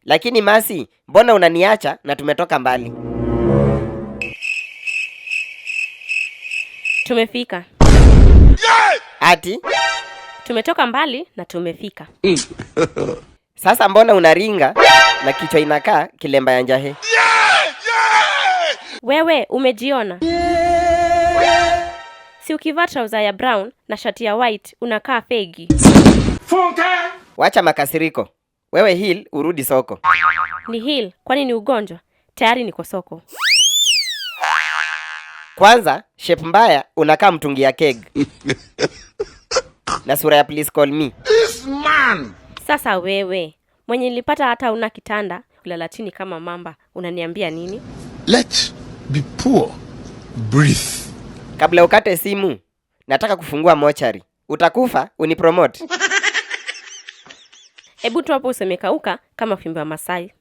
Lakini Masi, mbona unaniacha na tumetoka mbali? Tumefika. Ati Tumetoka mbali na tumefika. Sasa mbona unaringa na kichwa inakaa kilemba ya njahe? Wewe umejiona? Si ukivaa trouser ya brown na shati ya white unakaa fegi. Wacha makasiriko. Wewe heal urudi soko. Ni heal, kwani ni ugonjwa? Tayari niko soko. Kwanza shape mbaya unakaa mtungi ya keg. Na sura ya please call me. This man. Sasa wewe mwenye nilipata hata una kitanda, kulala chini kama mamba, unaniambia nini? Let be poor. Breathe. Kabla ukate simu, nataka kufungua mochari. Utakufa unipromote. Hebu tu hapo useme kauka kama fimbo ya Masai.